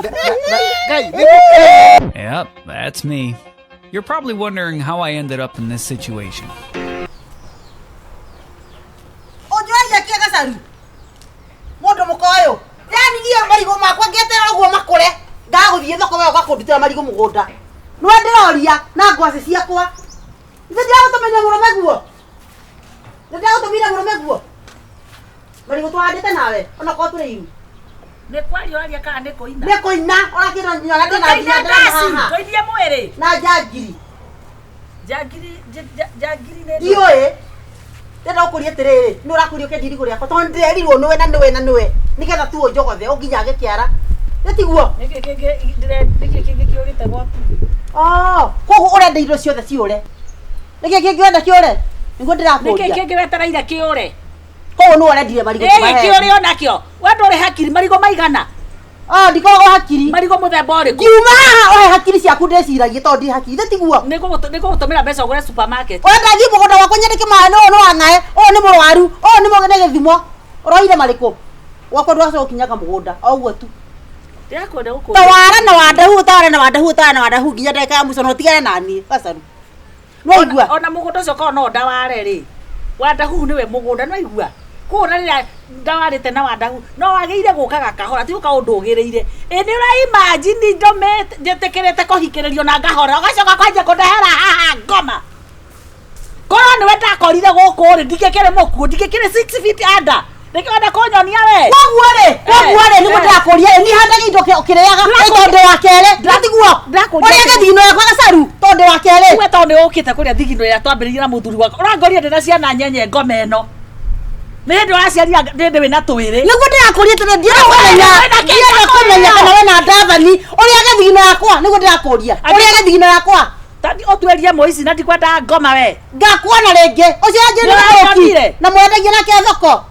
Ngai nĩ Yep, that's me. You're probably wondering how I ended up in this situation. Ũnjoyagia kĩ gacaru? Mũndũ mũka ũyũ. Yani niĩ marigũ makwa ngĩeterera ũguo makũre, ngaga gũthiĩ thoko we ũka kũndutĩra marigũ mũgũnda. Nĩwe ndĩroria na ngwacĩ ciakwa. Ithe ndiragũtũmĩire mũrũme guo? Nĩ ndĩragũtũmĩire mũrũme guo? Marigũ tũhandĩte nawe onakorwo tũrĩ iru. Nĩ kwaria ũraria kana nĩ kũina? Nĩ kũina ũrakĩra nyona ndĩna Tũkĩine nginya ndĩrona ndaci, haha. tũinie mwĩrĩ. Na njangiri. Njangiri, njangiri nĩ ndũ. Ndiũĩ. Ndĩrenda gũkũria atĩrĩrĩ, nĩ ũrakũria ũkĩendia irigũ rĩakwa tondũ ndĩrerirwo nĩwe na nĩwe na nĩwe nĩgetha tu ũnjogothe ũnginyange kĩara. Nĩ tiguo? Nĩkĩ kĩngĩ nĩkĩ kĩngĩ kĩũrĩte gwaku? Oh, koguo ũrenda indo ciothe ciũre. Nĩkĩ kĩngĩ ũrenda kĩũre? Nĩguo Nĩkĩ ndĩrakũria. kĩngĩ wetereire kĩũre? Koguo nĩwe ũrendire marigũ Ĩĩ tũmahe. kĩũre onakĩo. We ndũrĩ hakiri marigũ maigana. Ah, ndikoragwo hakiri. Marigũ mũthemba ũrĩkũ? Ngiuma haha ũhe hakiri ciaku ndĩciragie tondũ ndirĩ hakiri. Nĩ tiguo? Nĩ ngũgũtũmĩra mbeca ũgũre supermarket. Ũrenda thiĩ mũgũnda wakwa nyandĩke maĩ nĩ ũyũ nĩ wang'ae, ũyũ nĩ mũrwaru, ũyũ nĩ nĩ gĩthimo. Ũroire marĩkũ? Gwakwa ndũgacoka gũkinyanga mũgũnda, o ũguo tu. Ndĩrakwenda gũkũria. Tawara na wandahu, tawara na wandahu, tawara na wandahu nginya ndagĩka ya mũico na ũtigane na niĩ, gacaru. Nĩwaigua? Ona mũgũnda ũcio korwo no ndaware rĩ, wandahuhu nĩwe mũgũnda, nĩwaigua? Koguo ona rĩrĩa ndawarĩte na wandahu, no wagĩrĩire gũkaga kahora, ti gũka ũndũgĩrĩire. Ĩ nĩ ũra imagine ndũmĩte njĩtĩkĩrĩte kũhikĩrĩrio na ngahora, ũgacoka kwanjia kũndehera haha ngoma. Korwo nĩwe ndakorire gũkũ rĩ, ndingĩkĩrĩ mũkuũ, ndingĩkĩrĩ 6 feet under. Nĩkĩo wenda kũnyonia we? Koguo rĩ, nĩguo ndĩrakũria ĩ, niĩ handagia indo ũkĩrĩaga ĩ tondũ wa kerĩ, na tiguo? Ndĩrakũria Ũrĩage atĩrĩ. thigino yakwa gacaru tondũ wa kerĩ. We tondũ nĩ ũkĩte kũrĩa thigino ĩrĩa twambĩrĩirie na mũthuri wakwa, ũrangorire ndĩna ciana nyenye ngoma ĩno. Nĩ hĩndĩ ũraciarira ndĩndĩ wĩna twĩrĩ. Nĩguo ndĩrakũria atĩrĩ, ndienda kũmenya, wĩna kĩ ndienda kũmenya kana wĩna ndathani, ũrĩage thigino yakwa, nĩguo ndĩrakũria. Ũrĩage thigino yakwa. Tani ũtuĩrie mũici na ndikwenda ngoma we. Ngakuona rĩngĩ. Ũcio wanjĩrire Nĩ mũthũki. ũranyonire? Na mwendagia nake thoko.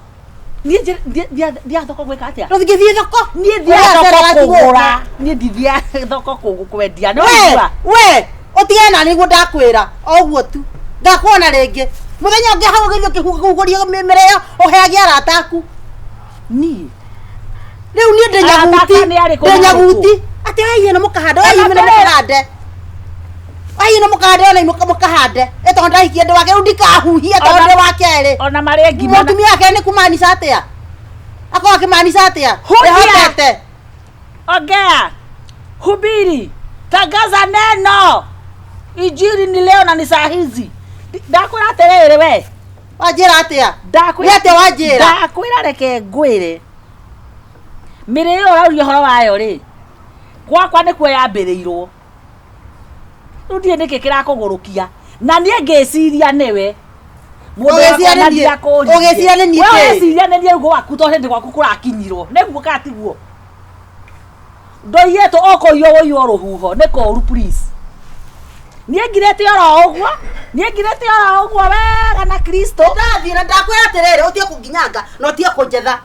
Niĩ ndithiaga thoko gwĩka atĩa? Ndũngĩthiĩ thoko. Niĩ thiaga thoko kũgũra. Niĩ ndithiaga thoko kwendia. Nĩ We, waigua? we, ũtigane na nĩguo ndakwĩra. O ũguo tu. Ngakuona rĩngĩ. Mũthenya ũngĩ hau ũgĩthiĩ ũkĩhuguria mĩrĩo ũheage arata aku. Niĩ. Rĩu niĩ ndĩ Arata nyaguti. akwa nĩ arĩkũ Ndĩ na arĩkũ? nyaguti. Atĩ ai ĩno mũkahande, ai ĩno mũkahande. Ai ĩno mũkahande ona imwe mũkahande. Ĩ tondũ ndahikie ndĩ wake rĩu ndikahuhia tondũ ndĩ wa kerĩ. Ona marĩa ngima. Mũtumia wake nĩ kũmaanisha atĩa? Akorwo akĩmaanisha atĩa? Huhia. Ndĩhotete. Ongea. Hubiri. Tangaza neno. Injili ni leo na ni saa hizi. Ndakwĩra atĩrĩrĩ we. Wanjĩra atĩa? Ndakwĩra Nĩ atĩa wanjĩra? Ndakwĩra reke ngwĩre. Mĩrĩ ĩyo ũrauria ũhoro wayo rĩ, gwakwa nĩkuo yambĩrĩirwo. Rĩu ndiũĩ nĩkĩ kĩrakũgũrũkia. Na niĩ ngĩciria nĩwe. Mũndũ Ũgĩciria wakwa na nĩ niĩ? ndiakũririe. Ũgĩciria nĩ niĩ We kĩ? ũreciria nĩ niĩ gwaku tondũ hĩndĩ gwaku kũrakinyirwo. Nĩguo kana tiguo? Ndoiyĩtwo ũkũiywo ũiywo rũhuho nĩ kũũru please. Niĩ ngirĩte oro ũguo, niĩ ngirĩte oro ũguo wega na Kristo. Ndathiĩ na ndakwĩra atĩrĩrĩ, ũtige kũnginyanga na ũtige kũnjetha.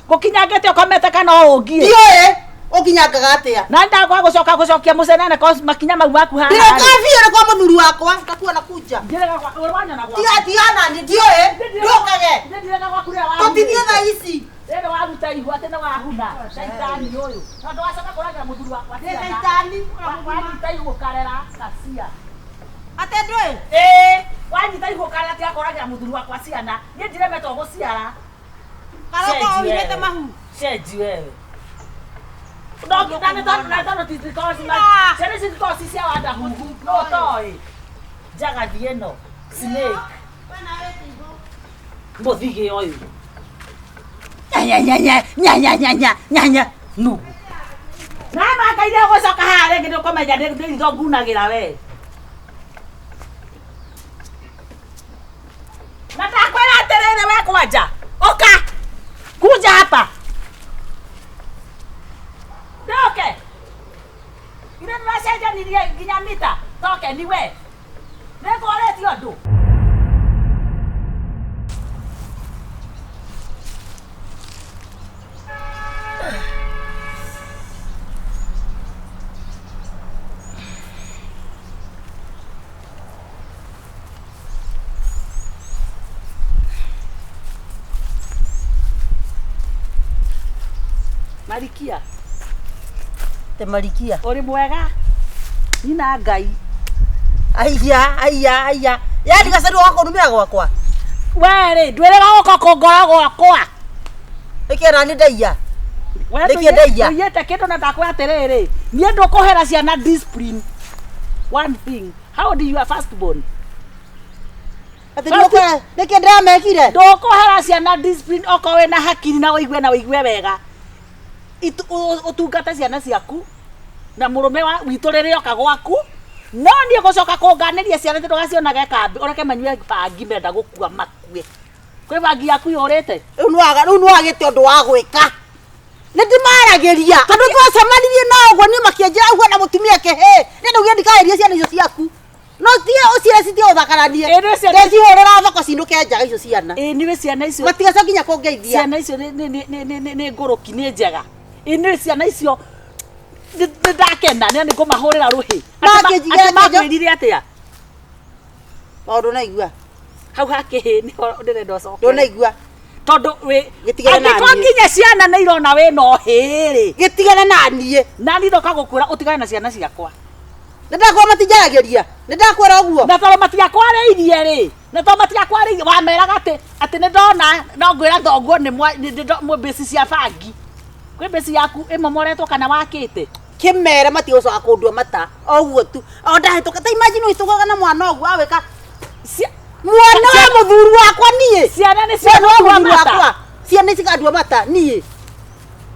Ngũkinyangĩte ũkomete kana o ũngiĩ? Ndiũĩ ũnginyangaga atĩa. Na ndakwaga gũcoka gũcokia mũcenene cause makinya mau maku haha. Ndĩroka biũ nĩ kwa mũthuri wakwa, ndakuona kunja. Ndirega gwa ũrĩ wanyona gwaku. Tiga tiga nani ndiũĩ, ndũkage. Ndirega gwaku rĩrĩa Tũtithiĩ wahunĩte. thaa ici. Rĩrĩ waruta ihu atĩ nĩ wahuna. Shaitani ũyũ. Tondũ wacoka kũragĩra mũthuri wakwa Nĩ ciana. shaitani. Wanyita ihu ũkarera kacia. Atĩ ndũĩ? Ĩĩ, wanyita ihu ũkarera tiga kũragĩra mũthuri wakwa ciana. Niĩ ndiremetwo gũciara. Karoko Cenji ũirĩte wewe. mahu. Cenji wewe. No na nĩ tondũ na tondũ titikorwo cina ciana ici citikorwo ci cia wandahuhu no ũtoĩ. Njagathi ĩno snake mũthigĩ ũyũ. Nya nya nya nya nya nya nya nya nya nugu. Na mangaire gũcoka haha rĩngĩ nĩ ũkũmenya nĩ ritho ngunagĩra we. Na ndakwĩra atĩrĩrĩ we kwanja, ũka kuja hapa. Ndoke. Ithe nĩwacenjanirie nginya mita toke ni we. Nĩngũrĩtie ũndũ. Marikia. Temarikia. Ũrĩ mwega nyina Ngai. Aiya, aiya, aiya. Yani gacaru gakũrumĩra gwakwa. We rĩ, ndwĩrĩga gũka kũngora gwakwa. Nĩkĩ nani ndaiya? We Nĩkĩ ndaiya? Ndũiyĩte kĩndũ na ndakwĩra atĩrĩrĩ, niĩ ndũkũhera ciana discipline. One thing, how do you are first born? Atĩ nĩũkũhe nĩkĩ ndĩramekire? Ndũkũhera ciana discipline okorwo wĩna hakiri na ũigue na ũigue wega. Ũtungate ciana ciaku na mũrũme wa witũ rĩrĩa oka gwaku. No niĩ gũcoka kũnganĩria ciana tondũ gacionage kambĩ, ũreke manyue bangi menda gũkua makue. Kwĩ bangi yaku yũrĩte? Rĩu nĩwaga rĩu nĩwagĩte ũndũ wa gwĩka. Nĩ ndĩmaragĩria. Andũ twacemanirie nao ũguo niĩ makĩanjĩra ũguo na mũtumia kĩhĩ. Nĩ ndaugire ndikagerie ciana icio ciaku. No tie ũciĩre citige gũthaka na niĩ. Ĩ, nĩ ciana- Ndecihũrĩra thoko cinũke njaga icio ciana. Ĩ nĩwe ciana icio Matigacoka nginya kũngeithia. Ciana icio nĩ ngũrũki nĩ njega. Ĩ nĩ ciana icio nĩ ndakena nĩ ngũmahũrĩra rũhĩ. Makĩnjigĩra Atĩ makwĩrire atĩa? Maũndũ naigua. Hau hakĩhĩ nĩho ndĩrenda ũcoke. Ndũnaigua. Tondũ wĩ Gĩtigane na angĩkorwo niĩ. nginya ciana nĩ irona wĩna ũhĩ rĩ. Gĩtigane na niĩ. Na niĩ ndoka gũkwĩra ũtigane na ciana ciakwa. Nĩ ndakwĩra matinjaragĩria. Nĩ ndakwĩra ũguo. Na tondũ matiakwarĩirie rĩ, na tondũ matiakwarĩirie wameraga atĩ atĩ nĩ ndona no ngwĩra thoguo nĩ mwa mbĩci cia bangi. Kwĩ mbĩci yaku ĩmomoretwo kana wakĩte. Kĩmere matigũcoka kũndua mata. O ũguo tu. O ndahĩtũka. Ta imagine ũhĩtũkaga na mwana ũguo awĩka. Mwana wa mũthuri wakwa niĩ. Ciana nĩ Mwana wa ciagũtua mũthuri mata. wakwa. Ciana cikandua mata niĩ.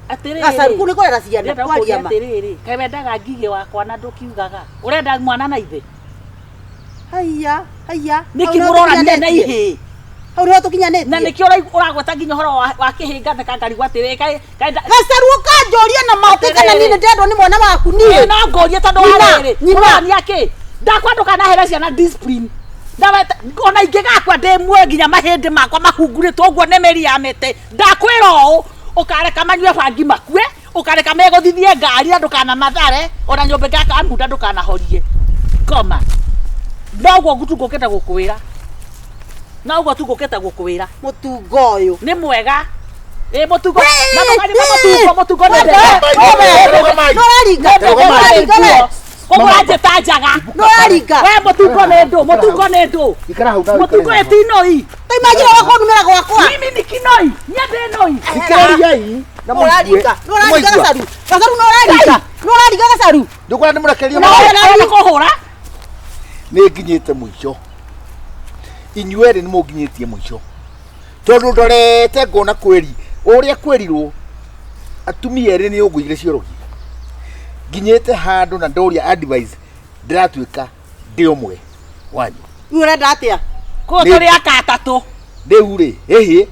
Atĩrĩrĩ. Gacaru kũu nĩ kũrera ciana. Ndĩrenda Kwaria gũkũria ma. atĩrĩrĩ, kaĩ wendaga ngigĩ wakwa na ndũkiugaga. Ũrenda mwana na ithe? Haiya, haiya. Nĩkĩ Hau nĩho mũroranire na tũkinyanĩtie. ihĩĩ? Hau nĩho tũkinyanĩtie. Na nĩkĩo ũragweta nginya ũhoro wa kĩhĩnga na kangarigwo atĩrĩrĩ, kaĩ Gacaru ũkanjũria na maũke kana niĩ Atĩrĩrĩ. nĩ ndendwo nĩ mwana waku niĩ. Ĩ, no ngũrie tondũ Nyina, wa rĩrĩ, nyina. ũrania kĩ? Ndakwa ndũkanahere ciana discipline. Ndaweta ona ingĩgakua ndĩ muoyo nginya mahĩndĩ makwa mahungurĩtwo ũguo nĩ mĩri ya mĩtĩ. Ndakwĩra ũũ, ũkareka manyue bangi makue, ũkareka megũthithie ngari na ndũkanamathare, ona nyũmba ĩngĩaka munda ndũkanahorie. Ngoma. Noguo tu ngũkĩte gũkwĩra. Noguo tu ngũkĩte gũkwĩra. Mũtungo ũyũ. Nĩ mwega. Ĩ mũtungo. Na mũkarima mũtungo, mũtungo nĩ Nĩũraringa. Nĩũraringa we. Koguo ũranjĩta njaga. Nĩũraringa. We mũtungo nĩ ndũ, mũtungo nĩ ndũ. Ikara hau nawe, Mũtungo ikara hau. ĩ ti noi. Ta imagine ũgakũnumĩra gwakwa. Mimi ni kinoi, niĩ ndĩ noi. Thikĩrĩriai na mũigue. Nĩũraringa. Nĩũraringa Mũigua. gacaru. Gacaru nĩũraringa. Nĩũraringa gacaru. Ndũkwenda ndĩmũrekererie Na mũno? ũrenda nĩ kũhũra? Nĩ nginyĩte mũico. Inyuerĩ nĩ mũnginyĩtie mũico. Tondũ ndorete ngona kwĩri ũrĩa kwĩrirwo atumia erĩ nĩ ũngũire ciorogi. Nginyĩte handũ na ndoria advice ndĩratuĩka ndĩ ũmwe wanyu. Rĩu ũrenda atĩa? Kũu tũrĩ aka atatũ. Rĩu rĩ, ĩhĩ,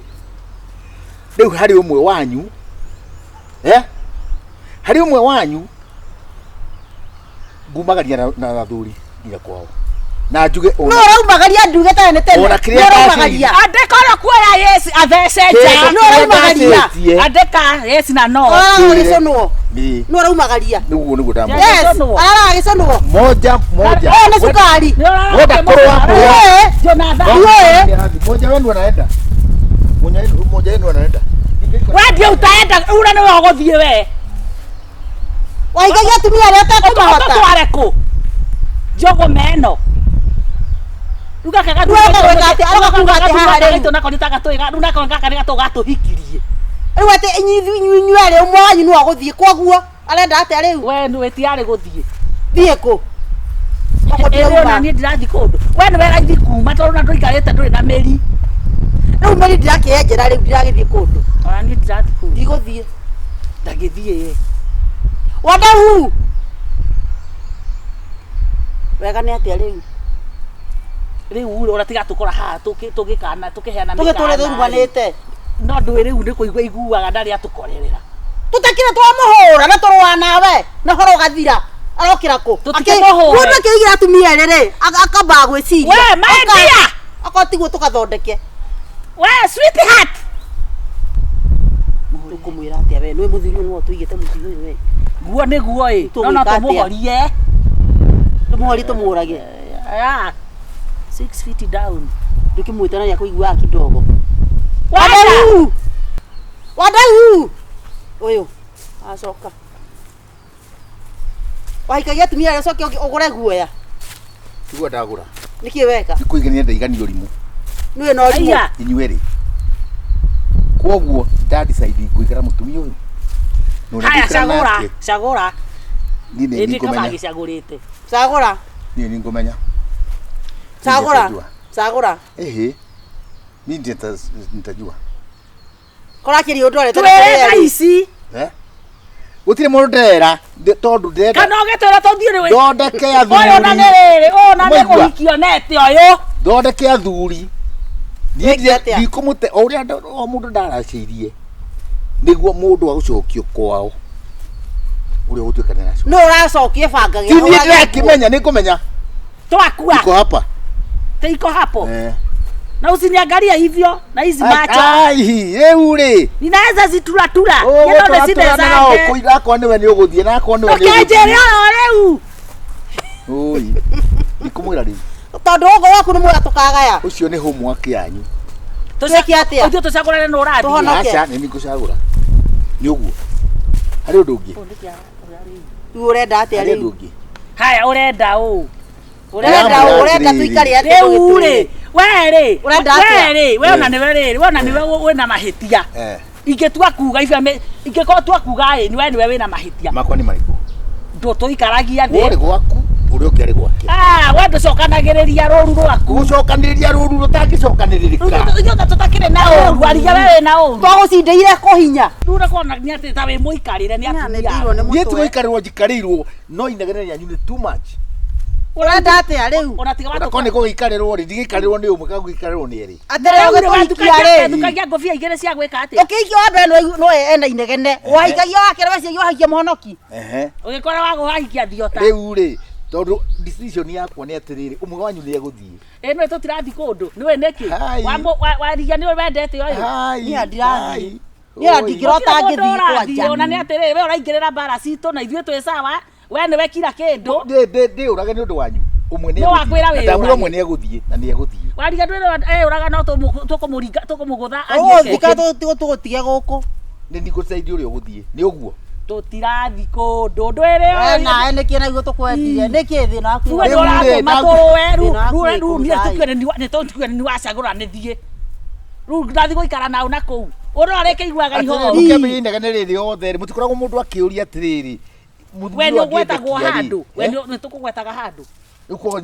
rĩu harĩ ũmwe wanyu, eh? Harĩ ũmwe wanyu ngumagaria na athuri nginya kwao. Na njuge Nũ ona ũraumagaria nduge tene nĩ tene. Ona kĩrĩa Nũ ũraumagaria? Andĩka ũrĩa kuoya yesi athece nja. Kĩndũ Nũ ũraumagaria? ndathĩtie. Andĩka yesi na no. Araraga gĩcũnwo. Ĩĩ, Nũ ũraumagaria? nĩguo nĩguo ndamwĩra. Yes, Gĩcũnwo. araraga gĩcũnwo. Moja moja. Ũyũ nĩ cukari. Wenda kũrũa kũrũa. Jonathan. Nĩũĩ? Moja wenu anaenda. Moja wenu moja wenu anaenda. We ndiĩ utaenda ura nĩwe ũgũthiĩ we. Wahigagia atumia arĩa ũtekũmahota. Ũtũtware kũ? Njũgũma ĩno. Rĩu gaka Rĩu aroka gwĩka atĩa? Aroka kuga atĩa haha rĩu? Nako nĩ ta gatũĩ rĩu nako gaka nĩ gatũ gatũhikirie. Rĩu atĩ inyuĩ erĩ ũmwe wanyu nĩwe ũgũthiĩ koguo arenda atĩa rĩu? We nĩwe tiarĩ gũthiĩ. Thiĩ kũ? Gũkũ Ĩrĩ ona ndĩrauma. niĩ ndirathiĩ kũndũ. We nĩwe raithi kuma tondũ na ndũikarĩte ndũrĩ na mĩri. Rĩu mĩri ndirakĩenjera rĩu ndiragĩthiĩ kũndũ. Ona niĩ ndirathiĩ kũndũ. Ndigũthiĩ. Ndagĩthiĩ. Wadau. Wega nĩ atĩa rĩu? Rĩu rĩ, ona tiga tũkora haha tũgĩkana tũkĩheana Tũgĩtũre mĩkana rĩ. tũrumanĩte. No ndũĩ rĩu nĩ kũigua iguaga ndarĩ atũkorerera. Tũtakĩrĩ twamũhũra na tũrũa nawe na ũhoro ũgathira. Arokĩra kũ? Tũtikĩmũhũre. Mũndũ akĩigĩra atumia erĩ rĩ, akambaa gwĩciria. We, my dear! Okorwo tiguo tũgathondeke. We sweetheart. Tũkũmwĩra atĩa we? Nĩwe mũthuri ũyũ nĩwe ũtũigĩte mũciĩ ũyũ we. Guo nĩguo ĩ. No no Tũgwĩka atĩa? tũmũhorie. Tũmũhorie tũmũrage. Ah, 6 feet down. Ndũkĩmwĩta na nĩakũiguaga kidogo. Wacha. Wadau! Wadau! Ũyũ acoka. Wahikagia atumia arĩa ũcoke ũgũre guoya. Tiguo ndagũra. Nĩkĩ weka? Nĩ kũigania ndaigania ũrimũ. Nĩwe na ũrimũ. Aya. Inyuerĩ. Kwoguo nda decide ngũikara mũtumia ũyũ. Na ũrĩa Haya, ngũikara cagũra, nake, cagũra. Niĩ nĩ Ĩndĩ kaba ngũmenya. gĩcagũrĩte. Cagũra. Niĩ nĩ ngũmenya. Cagũra. Nitajua. Cagũra. Ehe. Mimi ndiye nitajua. Korakĩria ũndũ arete Twĩre thaa ici. Eh? Gũtirĩ mũndũ ndĩrera tondũ ndĩrenda Kana ũgĩtwĩra tũthiĩ rĩ. thondeke Ũyũ na nĩ athuri. rĩrĩ, ũyũ na nĩ Mwaigua? kũhikio nete ũyũ. Thondeke athuri. Niĩ Wĩke ndirĩ- atĩa? ndikũmũte o ũrĩa o mũndũ ndaracĩirie nĩguo mũndũ agũcokio kwao ũrĩa ũgũtuĩka nĩ aracoka. Nũ ũracokia bangagia. Ti niĩ ndĩrakĩmenya nĩ ngũmenya. Twakua. Iko hapa. Iko hapo. Eh. Na usiniangalie hivyo na hizi macho. Ai, rĩu rĩ. Ninaweza zituratura. Nyendo nĩcithecange. Akorwo nĩwe nĩ ũgũthiĩ na akorwo nĩwe nĩ Ndũkĩnjĩre oro rĩu. Oi. Ndikũmwĩra rĩu. Tondũ ũguo waku nĩ mwega tũkagaya. Ũcio nĩ homework yanyu. Twĩke atĩa? Ithuĩ tũcagũrane nũ ũrathiĩ. Tũhonoke. Aca, nĩ ngũcagũra. Nĩ ũguo. Harĩ ũndũ ũngĩ. Rĩu ũrenda atĩa Harĩ ũndũ rĩu? ũngĩ. Haya, ũrenda ũ? Ũrenda Ndĩramwĩra ũrenda atĩrĩrĩ. tũikare atĩa Rĩu rĩ, we rĩ, Ũrenda atĩa? we rĩ, we ona nĩwe rĩ, we ona nĩwe wĩna mahĩtia. Eh. Ingĩtua kuga ibe ingĩkorwo tua kuga ĩ, we nĩwe wĩna mahĩtia. Makwa nĩ marĩkũ? Ndũtũikaragia Ũrĩ thĩ. gwaku, ũrĩa ũngĩ arĩ gwake. Ah, we ndũcokanagĩrĩria rũru rwaku. Gũcokanĩrĩria rũru rũtangĩcokanĩrĩrĩka. Ithuĩ tũtakĩrĩ na ũru, ariga we wĩna ũru. Twagũcindĩire kũhinya. Rĩu ũrakorwo nĩ atĩ ta wĩ mũikarĩre nĩ atumia. Niĩ ti gũikarĩrwo njikarĩirwo no inegene rĩanyu nĩ too much. Ũrenda atĩa rĩu? Ona tiga Onakorwo nĩ gũgĩikarĩrwo rĩ, ndigĩikarĩrwo nĩ ũmwe kana gũgĩikarĩrwo nĩ erĩ. Atĩrĩrĩ ũgĩtũhikia rĩ. Thukagia ngũbia igĩrĩ cia gwĩka atĩa? Ũkĩhikia wa mbere no ena inegene. Wahikagia wa kerĩ weciria wahikia mũhonoki. Ehe. Ũgĩkora wa wahikia thiota. Rĩu rĩ, tondũ decision yakwa nĩ atĩrĩrĩ, ũmwe wanyu nĩ egũthiĩ. Ĩ nĩwe tũtirathiĩ kũndũ. Nĩwe nĩkĩ? Hai. Warigia nĩwe wendete ũyũ. Hai. Niĩ ndirathiĩ. hai. Niĩ Oi. ndingĩrota Gũtirĩ mũndũ ngĩthiĩ ũrathiĩ, kwanja. Ona nĩ atĩrĩrĩ, we ũraingĩrĩra mbara citũ na ithuĩ twĩ sawa. We nĩwe kira kĩndũ. Ndĩũrage nĩ ũndũ wanyu. Ũmwe nĩ Nĩ wakwĩra egũthiĩ. Na ndamwĩra wĩyũrage. ũmwe nĩ egũthiĩ na nĩ egũthiĩ. Warigia ndwĩrĩ ũraga no tũkũmũringa tũkũmũgũtha Ũgũthika tũgũtige gũkũ. Nĩ ndigũcaidi ũrĩa ũgũthiĩ. Nĩ ũguo. Tũtirathi kũndũ. Ndwĩrĩ We nawe nĩkĩ naguo tũkwendire? Nĩkĩ thĩna waku? Uwe Rĩu rĩ, nĩ ũratũma tũrũe rĩu Thĩna waku rĩu wĩ rĩu kũ, niĩ Cai? tũkue nĩ tũkue nĩ wacagũra nĩ thiĩ. Rĩu ndathiĩ gũikara nao na kũu. Ũrĩa ũrĩkĩiguaga Atĩrĩrĩ, ihoru. mũkĩambĩrĩria inegene rĩrĩ othe rĩ, mũtikoragwo mũndũ akĩũria atĩrĩrĩ, mũthuri We ũyũ nĩ ũgwetagwo angĩndekia rĩ, handũ. We eh? nĩ tũkũgwetaga handũ. Rĩu koguo,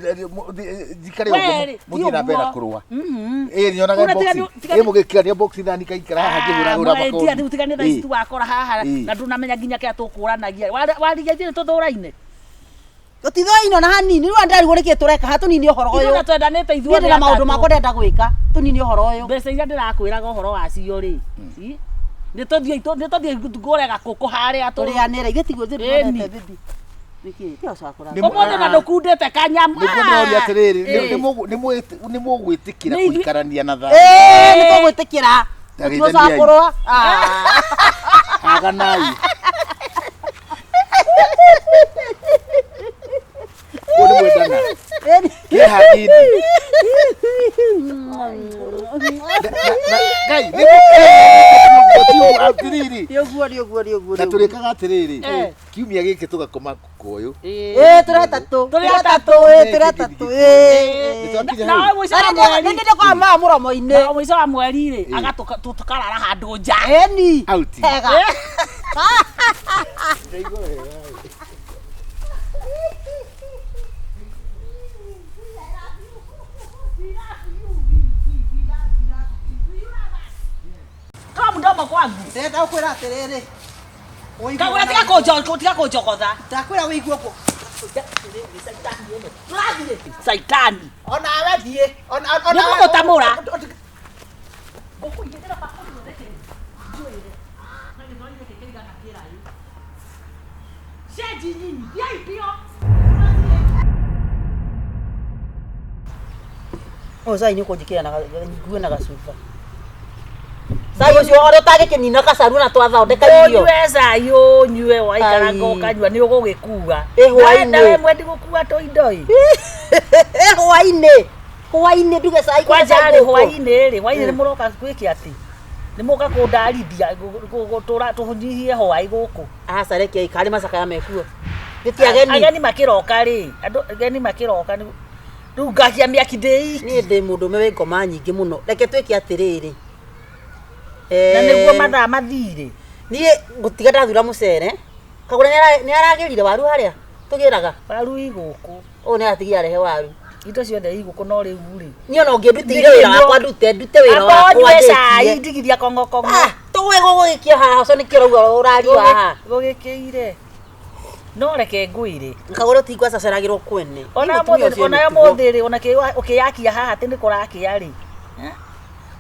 njikare We ũguo rĩ, mũthiĩ na mbere na ti ũguo. kũrũa. Mhm. Ĩ nyonaga Una tiga boxing. tiga Ĩ mũgĩkĩania boxing na niĩ ngaikara haha ngĩhũrahũra makobi. Rĩu tiga nĩ thaa ici Ĩ. tu wakora haha Ĩ. na ndũnamenya nginya kĩrĩa tũkũranagia. Warigia ithuĩ nĩtũthũraine. Tũtithũraine ona hanini. Rĩu ndarigwo nĩkĩ tũreka haha tũnine ũhoro Ithuĩ ũyũ. na twendanĩte Niĩ ithuothe ndĩna maũndũ atatũ. makwa ndĩrenda gwĩka. Tũnine ũhoro ũyũ. Mbeca iria ndĩrakwĩraga ũhoro wacio rĩ. Nĩ tũthiĩ nĩ tũthiĩ ngũre gakũkũ harĩa tũ. Tũrĩanĩre. Ithuĩ tiguo ithuĩ Ĩni. twendete baby. Nĩkĩ? Tiga ũcakũra. Nĩ- Ũmũthĩ na ndũkundĩte kanyamũ. Nĩguo ndĩroria atĩrĩrĩ, Ĩ. nĩ mũgwĩtĩkĩra Nĩ ithuĩ- kũikarania na thayũ. Ĩĩ nĩ tũgwĩtĩkĩra. Ta geithaniai. Tũticakũrwo. Haganai. Kũu nĩ mwendana. Kĩ hanini. Ngai, nĩ atĩrĩrĩ. Nĩ ũguo nĩ ũguo nĩ ũguo. Na tũrĩkaga atĩrĩrĩ, Eh. kiumia gĩkĩ tũgakoma kũyũ. Ĩĩ tũrĩ atatũ. Tũrĩ atatũ. Ĩĩ tũrĩ atatũ. Ĩĩ. Nĩtwakinya Nawe hau. mũico wa mweri. Nĩ ndĩkwa maa mũromo-inĩ. Na mũico wa mweri rĩ, tũkarara handũ nja. Ĩni. Out. Hega. Toa mdomo kwangu. Ndĩrenda gũkwĩra atĩrĩrĩ. Kagũra tiga kũnjogotha. Ndakwĩra wĩigue ũguo. Tũrathiĩ. Saitani. Onawe thiĩ. Nĩ ngũgũtamũra. Cenji nyinyi. Thiai biũ. Ũyũ cai nĩ ũkũnjĩkĩra na ngue na gacuba. Cai ũcio ũrĩa ũtangĩkĩnina gacaru na twathondeka irio. Ũnyue cai ũnyue waikaranga Ai. ũkanyua nĩ ũgũgĩkua. Ĩ hwaĩ-inĩ. Nawe mwendi gũkua tũindo ĩ. Ĩ hwaĩ-inĩ. Hwaĩ-inĩ nduge cai ngũre Kwanja cai rĩ gũkũ. hwaĩ-inĩ rĩ hwaĩ-inĩ nĩ mũroka gwĩke atĩ nĩ mũka kũndarithia gũtũra tũnyihie hwaĩ gũkũ. Aca reke ikarĩ macakaya mekuo. Gĩti ageni. Ageni makĩroka rĩ, andũ ageni makĩroka rĩu ngakia mĩaki ndĩ iki. Niĩ ndĩ mũndũme wĩ ngoma nyingĩ mũno. Reke twĩke atĩrĩrĩ. Na nĩguo mathaa mathire. Niĩ ngũtiga ndathura mũcere. Kagũre nĩ aragĩrire waru harĩa tũgĩraga. Waru igũkũ. Ũyũ nĩ aratigia arehe waru. Indo ciothe igũkũ no rĩu rĩ. Niĩ ona ũngĩndutĩire wĩra wakwa ndute ndute wĩra wakwa Amba cai ndĩkie. ndigithia kong'okong'o. Ah, tũgwe gũgĩkia haha ũcio nĩkĩo ũrauga ũraria haha. Gũgĩkĩire. No reke ngwĩre. Kagũre ũtingwa caceragĩrwo kwene. Ona Mũtumia mũthĩ ũcio ona mĩtugo. mũthĩ rĩ ona ũkĩyakia haha atĩ nĩ kũrakĩa rĩ.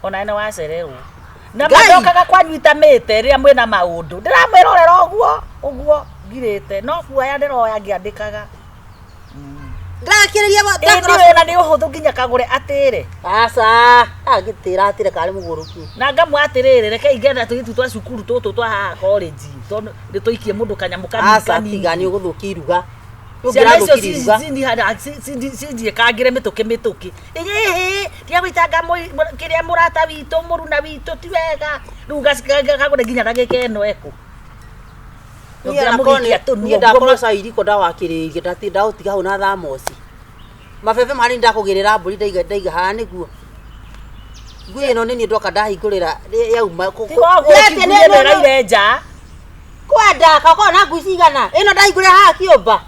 Ona nĩ wacererwo. Na Ngai! macokaga kwanyu itamĩte rĩrĩa mwĩna maũndũ. Ndĩramwĩrorera ũguo ũguo ngirĩte no kuoya ndĩroya ngĩandĩkaga. Ndakĩrĩria Ĩndĩ ona nĩ ũhũthũ nginya kagũre atĩre. Aca, agĩtĩra atĩre karĩ mũgũrũki. Na ngamwe atĩrĩrĩ reke ingĩenda tũirĩtu twa cukuru tũtũ twa haha college tondũ nĩ tũikie mũndũ kanyamũ kanini Aca kanini. tiga nĩ ũgũthũkia iruga. Ciana icio Ũngĩrathũkirie iruga. cinjiĩkangĩre mĩtũkĩ mĩtũkĩ. Ĩhĩ tiga gũitanga kĩrĩa mũrata witũ mũruna witũ ti wega. Rĩu kagũre nginya ndagĩka ĩno ekũ. Niĩ ndakorwo cai riko ndawakĩrĩirie ndaũtiga hau na thamoci. Mabebe marĩ ndakũgĩrĩra mbũri ndaiga ndaiga haha nĩguo. Ngui ĩno nĩ niĩ ndoka ndahingũrĩra yauma. Tiga ũguo ngui ĩno ĩraire nja. Kwenda kakorwo na ngui cigana. Ĩno ndahingũrĩra haha kĩũmba.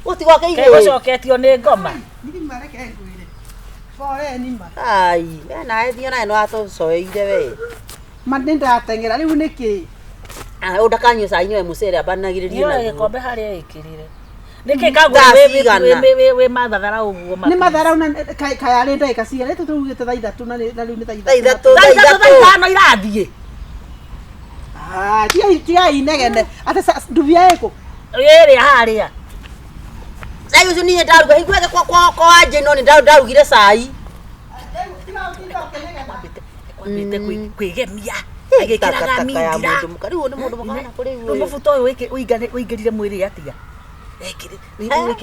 Gũtigwo kĩigũ. Kegũcoketio nĩ ngoma. Ndirima reke ngwĩre. Pole ma. Ai, we nawe thiĩ nawe nĩwatũcoeire we. Ma nĩ ndateng'era rĩu nĩkĩ? Ah, ũyũ ndakanyue cai nyue mũcere ambanagĩrĩrie Nĩoe naguo. gĩkombe harĩa ĩkĩrire. Nĩkĩ Thaa kagũre cigana? wĩ mathathara ũguo Nĩ matharau na kayarĩ ndagĩka cigana? Rĩu tũrugĩte thaa ithatũ na rĩu nĩ thaa Thaa ithatũ. ithatũ. Thaa ithatũ thaa ithano irathiĩ. Ah, tigai inegene. Atĩ ndubia ĩkũ? Ĩrĩa harĩa. Cai ũcio niĩ ndaruga hingũrĩte kwa kwa kwa Wanjĩ no nĩ ndarugire cai. Kwambĩte kwĩgemia agĩkĩraga Takataka ya mindira. mũndũ mũka. Rĩu ũyũ nĩ mũndũ mũka na kũrĩ Rĩu ũyũ. mũbuto ũyũ ũingĩrire mwĩrĩ atĩa?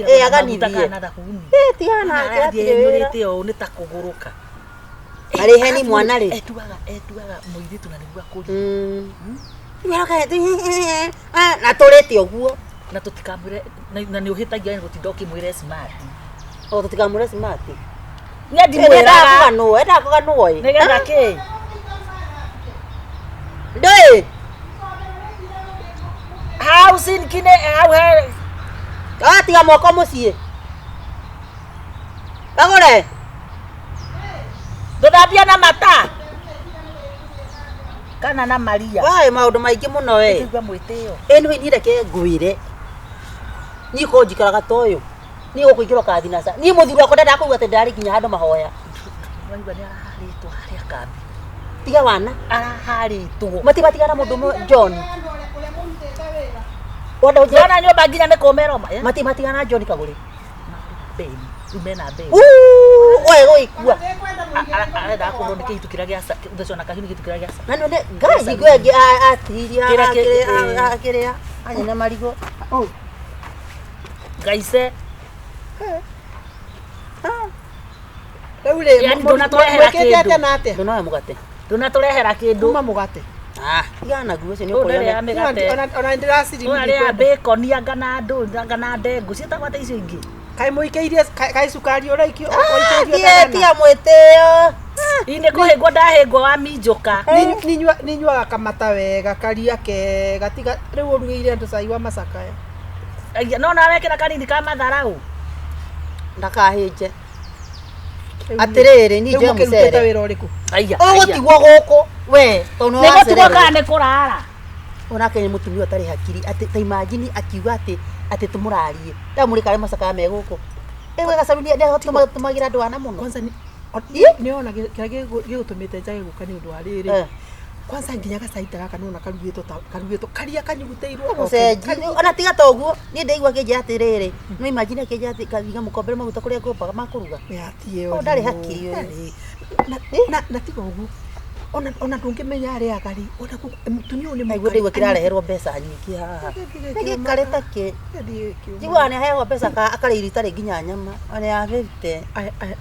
Eh, aganithie. Maguta kana thabuni. Eh, tigana nake Arathiĩ hatirĩ wĩra. enyũrĩte ũũ nĩ ta kũgũrũka. Arĩheni mwana rĩ. Etuaga etuaga mũirĩtu na nĩguo akũrie. Rĩu aroka na tũrĩte ũguo. Na tũtikamwĩre na nĩ ũhĩtagia nĩ gũtinda ũkĩmwĩra smart. O tũtikamwĩre smart. Niĩ ndimwĩraga Endaga endaga kũganwo ĩ. nĩgetha kĩ? Ndũĩ. Hau sinkine hau he Gatiga moko mũciĩ. Kagũre. Ndũthambia na mata kana na maria. Waĩ maũndũ maingĩ mũno we. Igua mwĩtĩo. Ĩ nĩ niĩ reke ngwĩre. Niĩ korwo njikaraga ta ũyũ. Niĩ gũkũingĩra ũkathinaca. Niĩ mũthuri wakwa ndendaga kũigua atĩ ndarĩ nginya handũ mahoya. Waigua nĩ araharĩtwo harĩa kambi. Tiga wana. Araharĩtwo. Matibatigana mũndũ ũmwe John. Wenda ũnjĩre Ndĩrona nyũmba nginya nĩ kũmeroma. matibatigana John Kagũre. Beni. Rĩu mena beni. Oe gũgĩkua. Arenda kũgũrwo nĩ kĩhitu kĩrĩa gĩa thecwo na kahiũ nĩ kĩhitu kĩrĩa gĩa Na nĩ ngai hingo ĩngĩ atihirie akĩrĩa anyina marigũ. Oh, Ngaice. rĩu rĩ Yaani ndũnatũrehera mwĩkĩte kĩndũ. atĩa na atĩa? Ndũnoe mũgate. Ndũnatũrehera kĩndũ. Kuma mũgate. Ah, tigana naguo ũcio nĩ Ũyũ ũkũrĩa. ndarĩaga mĩgate. Ona nĩ ndĩracirimi. Ũyũ arĩaga bacon anga na ndũ anga na ndengũ ciĩtagwo atĩa icio ingĩ. Kaĩ mũikĩirie kaĩ cukari ũraikio Ah, ũikĩirio tie tiga mwĩtĩo. Ii nĩ kũhĩngwo ndahĩngwo wa minjũka. Ninyuaga kamata wega karia kega tiga rĩu ũrugĩire andũ cai wa macakaya. Aiya, no nawe wekĩra kanini ka matharau. Ndakahĩnje. Atĩrĩrĩ, niĩ Rĩu njoe mũkĩrutĩte mũcere. wĩra ũrĩkũ? Aiya. Ũgũtigwo gũkũ we tondũ Nĩ gũtigwo nĩwacererwo. kana nĩ kũrara. Onake nĩ mũtumia ũtarĩ hakiri atĩ ta imagine akiuga atĩ atĩ tũmũrarie. Ndamũrĩ karĩ macakaya me gũkũ. Ĩwe gacaru nĩ tũmagĩra andũ ana mũno. Kwanza nĩona kĩrĩa gĩgũtũmĩte njage gũka nĩ ũndũ wa rĩrĩ. Eh. Kwanza nginya gacai ta gaka nĩwona karugĩtwo ta karugĩtwo karia kanyugutĩirwo Mũcenji ona tiga ta ũguo niĩ ndaigua akĩnjĩra atĩrĩrĩ no imagine akĩnjĩra atĩ kathiga mũkombere maguta kũrĩa ngũmbaga makũruga. Atiĩ Ũyũ ndarĩ hakiri ũyũ. Na tiga ũguo ona ona ndũngĩmenya arĩaga rĩ ona mũtumia ũyũ nĩ Naiguo ndaigua kĩrareherwo mbeca nyingĩ haha. Nĩ gĩkarĩ ta kĩ. Njiguaga nĩ aheagwo mbeca akarĩa irio itarĩ nginya nyama ona ya 50.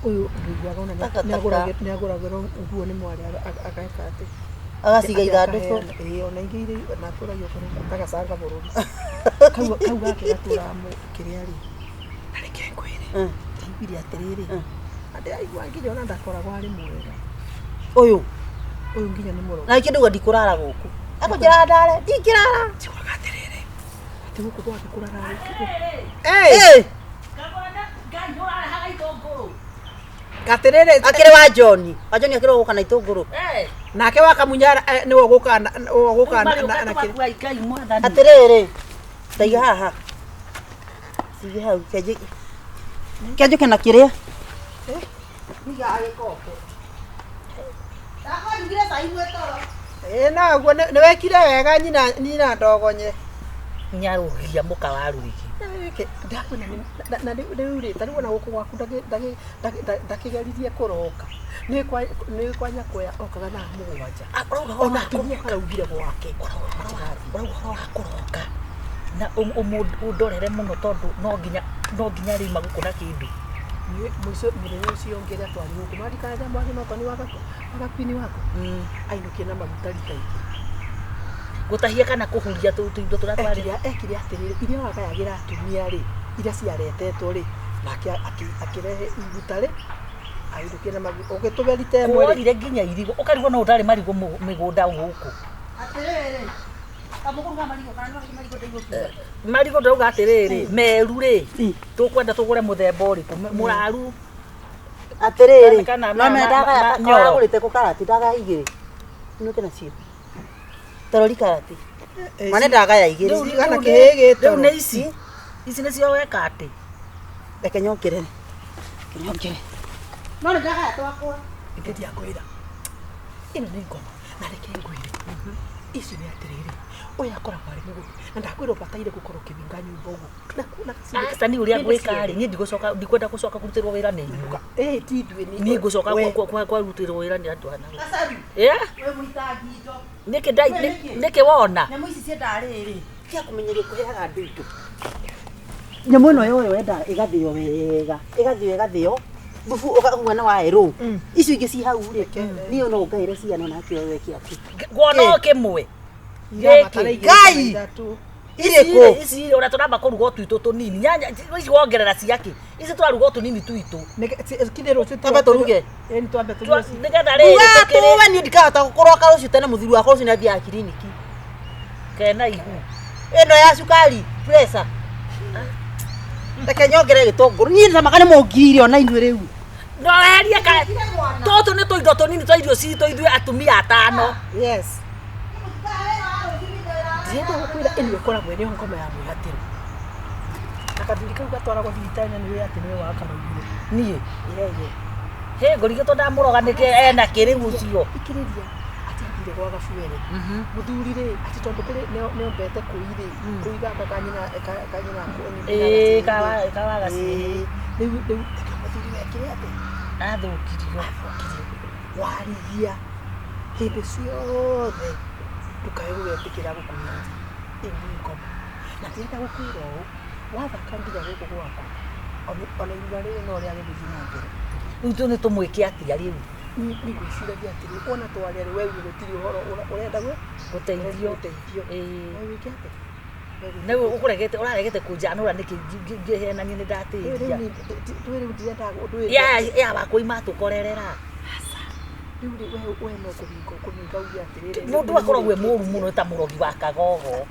Ũyũ ndũiguaga ona Takataka. nĩ agũragĩrwo nguo nĩ mwarĩ ageka atĩ Agaciga ithandũkũ. Ĩĩ ona ingĩ irĩ na atũragia tagacanga bũrũri. Kau kau gake gatũraga kĩrĩa rĩ. Na reke ngwĩre. Ndaiguire atĩrĩrĩ. Na ndĩraigua nginya ona ndakoragwo arĩ mwega. Ũyũ. Ũyũ nginya nĩ mũrogi. Na kĩndũ ndikũrara gũkũ. Akũnjĩra ndare, ndingĩrara. Njiguaga atĩrĩrĩ. Atĩ gũkũ gwake kũrara gũkũ. Eh, Ngai ũrarehaga itũngũrũ. Atĩrĩrĩ. Akĩrĩ wa John. Wa John akĩrĩ gũka na itũngũrũ. Eh. Nake wa Kamunyara nĩwe ũgũka na nĩwe ũgũka na kĩrĩa. Ngai mwathani. Atĩrĩrĩ. Ndaiga haha. Cige hau kenje. Kenjũke na kĩrĩa. Iga agĩkombe. Ndakwarugire cai mwĩtoro. Ĩĩ no ũguo nĩ wekire wega nyina nyina ndogonye. Nĩarũgia mũka wa rwĩgĩ. Ndakwĩra na rĩu rĩ ta rĩu ona gũkũ gwaku ndakĩgeririe kũroka. Nĩ kwa nĩ kwa nyakwea okaga thaa mũgwanja. Ona atumia karaugire gwake. Ũrauga ũhoro wa kũroka na ũndorere mũno tondũ no nginya rĩuma gũkũ na kĩndũ. Mũico mũthenya ũcio ũngĩ rĩa twarĩ gũkũ marikanaga mwaki nokoni wagakwini wako ainũkie na maguta rita igĩrĩ. Gũtahia kana kũhuria tũindo tũrĩa twarĩ. Ekire atĩrĩrĩ iria wagayagĩra atumia rĩ iria ciaretetwo rĩ nake akĩrehe iguta rĩ ainũkie na maguta ũgĩtũme rita ĩmwe rĩ. Worire nginya irigũ ũkarigwo no ũtarĩ marigũ mĩgũnda gũkũ. Atĩrĩrĩ. Kamũkũruga marigũ kana nĩ marigũ ndaigũkiuga. Marigũ ndauga atĩrĩrĩ meru rĩ tũkwenda tũgũre mũthemba ũrĩkũ mũraru. Atĩrĩrĩ. Kana No me ndagaya nyoro. karagũrĩte kũ karati ndagaya igĩrĩ. Inũke nacio. Torori karati. Mane ndagaya igĩrĩ. Cigana kĩhĩ Rĩu gĩtoro. nĩ ici ici nĩcio weka atĩ. Reke nyongerere. Reke nyongerere. No nĩ ndagaya twakwa. Ithe ndiakwĩra. Ĩno nĩ ngoma na reke ngwĩre. Icio nĩ atĩrĩrĩ ũyũ akoragwo arĩ mũgũri na ndakwĩra ũbataire gũkorwo ũkĩringa nyũmba ũguo. Aca niĩ ũrĩa ngwĩka rĩ niĩ ndigũcoka ndikwenda gũcoka kũrutĩrwo wĩra nĩ inyuĩ. Ĩĩ ti ithuĩ nĩ Niĩ ngũcoka kwarutĩrwo wĩra nĩ andũ ana. Gacaru. Yeah? Wĩ mũitangi indo. Nĩkĩ ndai nĩkĩ wona? Nyamũ ici ciendaga rĩrĩ. Tia kũmenyeria kũheaga andũ indo. Nyamũ ĩno yoyo yendaga ĩgathĩo wega. Ĩgathĩo ĩgathĩo. Thubu ũgakuga na waerũ. Icio ingĩ ci hau rĩ. Niĩ no ngaĩre ciana nake weke atĩ. Ngwona o kĩmwe. Ngai! Irĩkũ? Ici ũrĩa tũramba kũruga tũitũ tũnini. Nyanya ici wongerera ciakĩ. Ici tũraruga tũnini tũitũ. Kithĩ rũciũ Twambe tũruge. Ĩĩ twambe tũruge. Nĩgetha rĩrĩ Uga tũkĩrĩ tuwe niĩ ndikahota gũkũroka rũciũ tene mũthuri wakwa rũciũ nĩathiaga kiriniki. kena ihu. Ĩno ya cukari pressure. Reke nyongerere gĩtũngũrũ. Niĩ ndamaga nĩ mũngirire ona inyuĩ rĩu. No weherie ka tũtũ nĩ tũindo tũnini twa irio citũ ithuĩ atumia atano. Yes. Ndĩrenda gũkwĩra ĩno ĩkoragwo ĩrĩ ngoma ya mwĩhatĩro. Na kathuri kau gatwaragwo thibitarĩ na nĩwe atĩ nĩwe wakarogire. Niĩ. Hĩ ngũrigĩtwo ndamũroga nĩkĩ ena kĩrĩu ũcio. Ikĩrĩria atĩ athire gwa gabuere. Mũthuri rĩ atĩ tondũ kũrĩ nĩombete kũi rĩ kũi gaka kanyina kanyina Ĩĩ kawaga rĩu rĩu mũthuri wekire atĩ athũkirio. Warigia hĩndĩ ciothe ndũkae gũgetĩkĩra gũkũhĩtia. Ĩyo nĩ ngoma. Na ndĩrenda gũkwĩra ũũ wathaka nginya gũkũ gwaku ona irua rĩrĩ no rĩage gũthiĩ na mbere. Rĩu tũ nĩ tũmwĩke atĩa rĩu? Nĩ ngwĩciragia atĩrĩ wona twaria rĩ we uge gũtirĩ ũhoro ũrenda Gũteithio. gũteithio. Ĩĩ. We wĩke atĩa? Rĩu ũkũregete ũraregete kũnjanũra nĩkĩ ngĩhenania nĩ ndatĩria. Rĩu ndirendaga ũndũ ũyũ. Ya wakwa imatũkorerera. Rĩu rĩ we no kũhinga ũkũhinga uge atĩrĩrĩ. Mũndũ akoragwo e mũru mũno ta mũrogi wa kagogo.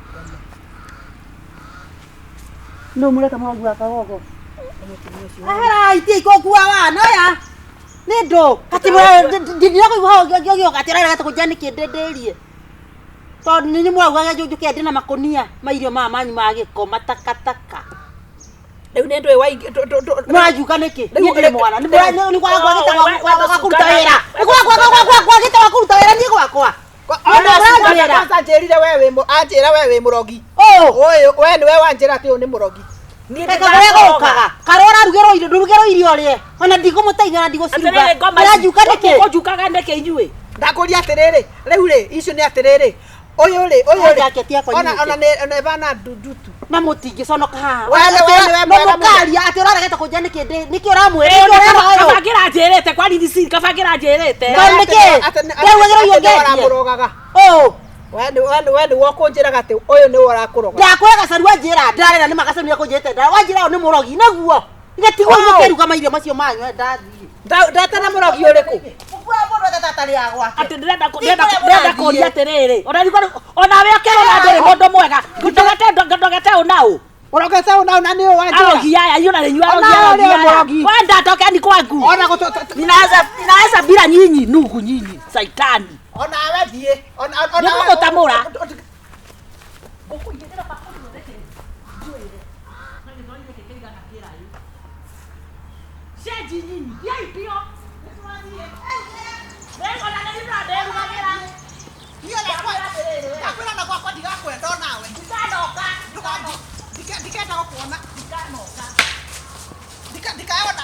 Nũ mũreka mũrogi wa kagogo? Ahera itia ikũkua wana oya. Nĩ ndũ. Kati ndĩrakũigua hau ngĩoka atĩ ũraregete kũnjĩra nĩkĩ ndĩndĩrie. Tondũ nĩ mũraugaga njũke ndĩ na makũnia ma irio maya manyu ma gĩko matakataka. Rĩu nĩ ndũĩ waingĩ Mũranjuka nĩkĩ? Niĩ ndirĩ mwana. Nĩ kwaga kũruta wĩra. Nĩ kwagĩte wa kũruta wĩra niĩ gwakwa. Kwanza anjĩrire we wĩ anjĩra we wĩ mũrogi. Ũũ. Ũyũ we nĩwe wanjĩra atĩ ũyũ nĩ mũrogi. Reke kũrĩa gũkaga. Karĩa ũrarugĩrwo irio ndũrugĩrwo irio ũrĩe. Ona ndigũmũteithia na ndigũciruga. Mũranjuka nĩkĩ? Mũnjukaga nĩkĩ inyuĩ? Ndakũria atĩrĩrĩ rĩu rĩ icio nĩ atĩrĩrĩ ũyũ rĩ ũyũ rĩ ona ona nĩ ona bana ndutu. Na mũtingĩconoka haha. We nĩwe No mwega mũno. mũkaria atĩ ũraregete kũnjĩra nĩkĩ nĩkĩ ũramwĩra nĩkĩ ũrera ũyũ. Kaba ngĩranjĩrĩte kwa riri kaba ngĩranjĩrĩte. Tondũ nĩkĩ? Ndarugagĩrwo irio ngendie. Ũramũrogaga. Ũũ. We nĩ wokũnjĩraga atĩ ũyũ nĩwe ũrakũroga. Ndakwĩra Gacaru anjĩra ndarera nĩ ma Gacaru nĩekũnjĩte nda wanjĩra ũyũ nĩ mũrogi nĩguo gĩtigwo mũkĩruga mairio macio manyu ndathiĩ. Ndetana mũrogi ũrĩkũ? Mũkuaga mũndũ etete atarĩ a gwake. Atĩ ndĩrenda ndĩrenda kũria atĩrĩrĩ, ona rĩu ona we ũkĩrona ndũrĩ mũndũ mwega, ndogete ũ na ũ. Ũrogete ũ na ũ na nĩ ũ wanjĩra? Arogi aya, inyuĩ na rĩnyuĩ arogi Ona arogi ũrĩ aya. mũrogi. Wenda tokeni kwangu. Ona gũtũ Ninaweza bila nyinyi, nugu nyinyi, saitani. Ona we thiĩ. Ona Nĩngũgũtamũra. Cenji nyinyi, thiai biũ. Ndakwĩra na gwakwa ndigakwenda onawe. Ndikenda gũkuona. Ndikaona.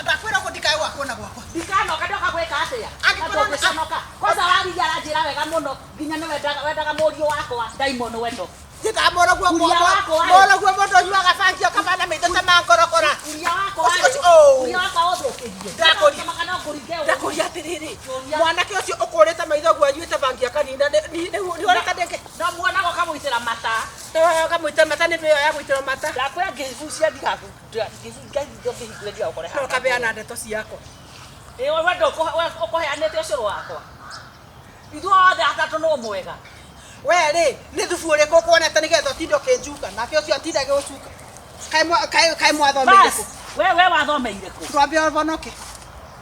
Ndakwĩra ũguo ndikae gwakuona gwakwa. Ndikanoka ndoka gwĩka atĩa? Angĩkorwo Na ndũngĩconoka. Kwanza warigia aranjĩra wega mũno nginya nĩ wendaga mũriũ wakwa Diamond wendo. Ndĩramũrogua Kuria wakwa rĩ. mũrogua mũndũ ũnyuaga bangi ũkamana maitho ta ma ngorokora. Kuria wakwa Ũcio- rĩ. ũcio- oh. Kuria wakwa ũthũkĩrie. Ndakũria. Ndĩramaka no ngũringe ũũ. Ndakũria atĩrĩrĩ, mwanake ũcio ũkũrĩte maitho guo anyuĩte bangi akanina nĩ ũreka ndĩngĩ. No muonaga ũkamũitĩra mata. Ũkamũitĩra mata nĩ ndwĩyo ya gũitĩra mata. Ndakwĩra ngĩgucia ngĩhingũre ndigagũkore No haha. ũkabeana ndeto ciakwa. Ĩ we wendo ũkũheanĩte ũcũrũ wakwa. Ithuothe atatũ nũ mwega. We rĩ, nĩ thubu ũrĩkũ ũkuonete nĩgetha ũtinde ũkĩnjuka nake ũcio atinde agĩgũcuka. Kaĩ mwathomeire Bas, kũ? we wathomeire kũ? Twambe ũhonoke.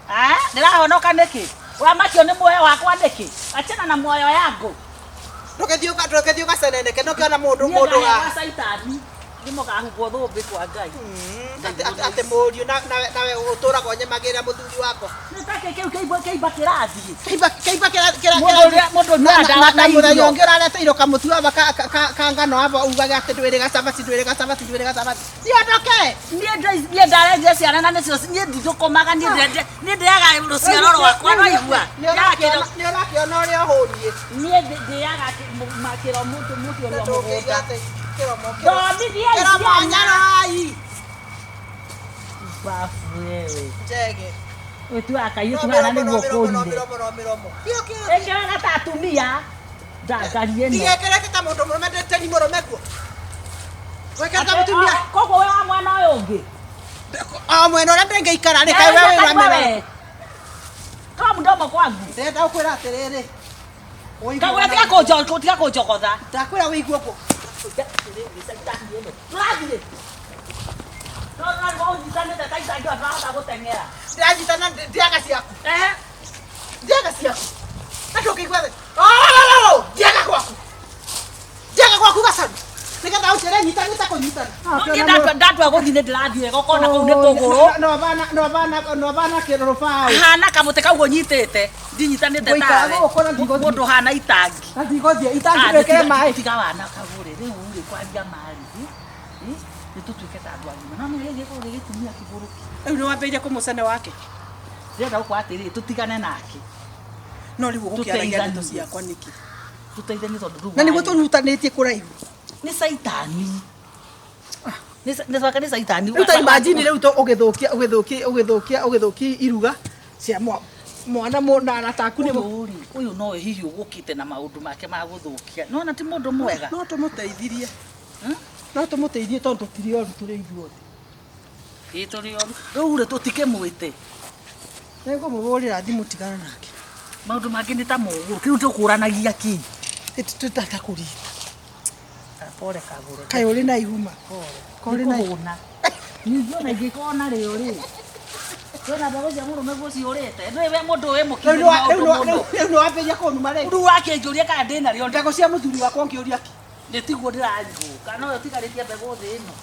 Ah, ndĩrahonoka nĩkĩ? Wamakio nĩ muoyo wakwa nĩkĩ? Achana na muoyo yangu. Ndũgĩthiĩ ũgaceneneke nũkĩona mũndũ Niĩ mũndũ ngaheagwo wa caitani nĩmũkahumbwo thũmbĩ kwa Ngai. atĩ mũriũ nawe ũtũraga ũnyemagĩrĩra mũthuri wakwa. Nĩ takĩ kĩu kĩimba kĩrathiĩ. Kĩimba kĩimba kĩra Mũndũ ũrĩa mũndũ ũnyuaga ndawa na mũthenya irio. ũngĩ ũrareteirwo kamũtu aba ka ngano aba ugage atĩ ndwĩrĩga cabaci ndwĩrĩga cabaci ndwĩrĩga cabaci. Thiĩ Niĩ ndarendia ciana na nĩcio niĩ ndithũkũmaga niĩ niĩ ndĩaga rũciaro rwakwa no igua. Nĩ ũrakĩona ũrĩa ũhũniĩ. Niĩ ndĩaga kĩro mũtu mũtu ũrĩa Ndũngĩiga mũgũnda. atĩ kĩromo Thomithiai kĩromo ciana. nyarai. Babu wewe. Njege. Ũtuaga kairĩtu haha na nĩguo Mĩromo ũkũrire. mĩromo mĩromo. Ĩkĩraga ta atumia. Ndangari ĩno. Ndigekĩrĩte ta mũndũ mũrũme ndĩteni mũrũme guo. Gwĩkĩra ta mũtumia. Koguo we wa mwena ũyũ ũngĩ. O mwena ũrĩa ndĩngĩikara rĩ kaĩ we wĩ wa mwena. Toa mdomo kwangu. Ndĩrenda gũkwĩra atĩrĩrĩ. Kagũra tiga kũnjogotha. Ndakwĩra wĩigue ũguo. Tũrathiĩ. No ũnyitanĩte ta itangi ndũrahota gũteng'era. Ndĩranyitana ndiaga ciaku. Ehe. Ndiaga ciaku. Na ndũngĩigua thĩ. Ndiaga gwaku. Ndiaga gwaku Gacaru. Nĩgetha ũnjĩre nyitanĩte kũnyitana. Niĩ ndatua gũthiĩ nĩ ndĩrathiĩ wega ũkona kũu nĩ kũgũrũ. No bana kĩrũrũbaũ. Hana kamũtĩ kau ũnyitĩte. Ndinyitanĩte Gũikara tawe. gũkũ na ndigũthiĩ. Mũndũ hana itangi. Na ndigũthiĩ Ah, itangi rĩkĩre maĩ. tiga wana kagũre rĩu rĩ kwaria marĩ nĩ tũtuĩke ta andũ agima no nĩ gĩgĩkorwo gĩ gĩtumia kĩgũrũki. Rĩu nĩ wambĩrĩria kũmũcene wake. Ndĩrenda gũkwa atĩrĩrĩ tũtigane nake. No rĩu ũgũkĩaragia ndeto Tũteithanie. ciakwa nĩkĩ? Tũteithanie tondũ rĩu Na nĩguo warĩ- tũrutanĩtie kũraihu. nĩ caitani. Nĩ wake nĩ caitani. Rĩu ta imagine rĩu ũgĩthũkia ũgĩthũkia ũgĩthũkia ũgĩthũkia iruga cia mwana na arata aku nĩ Ũyũ rĩ, ũyũ nowe hihi ũgũkĩte na maũndũ make ma gũthũkia. Nĩwona ti mũndũ mwega. no tũmũteithirie. No tũmũteithie tondũ tũtirĩ oru tũrĩ ithuothe. Ĩ tũrĩ oru. Rĩu rĩ tũtikĩmwĩte. Nĩngũmũhũrĩra thimũ tigana nake. Maũndũ mangĩ nĩ ta mũgũrũ. Kĩu tũkũranagia kĩ? Tũtata kũrita. Pole kagũre. Kaĩ ũrĩ na ihuma. Kaĩ ũrĩ na Nĩkũhũna. Ningĩ ona ingĩkorwo narĩo rĩ. Kwĩna mbegũ cia mũrũme guo ciũrĩte. Ndũĩ we mũndũ wĩ mũkindĩru maũndũ mũno. Rĩu nĩ wambĩrĩria kũnuma rĩu. Rĩu wakĩnjũria kana ndĩnarĩo Mbegũ cia mũthuri wakwa ũngĩũria kĩ? nĩ tiguo ndĩrarigwo kana ũyũ ũtigarĩtie mbegũ thĩ ĩno.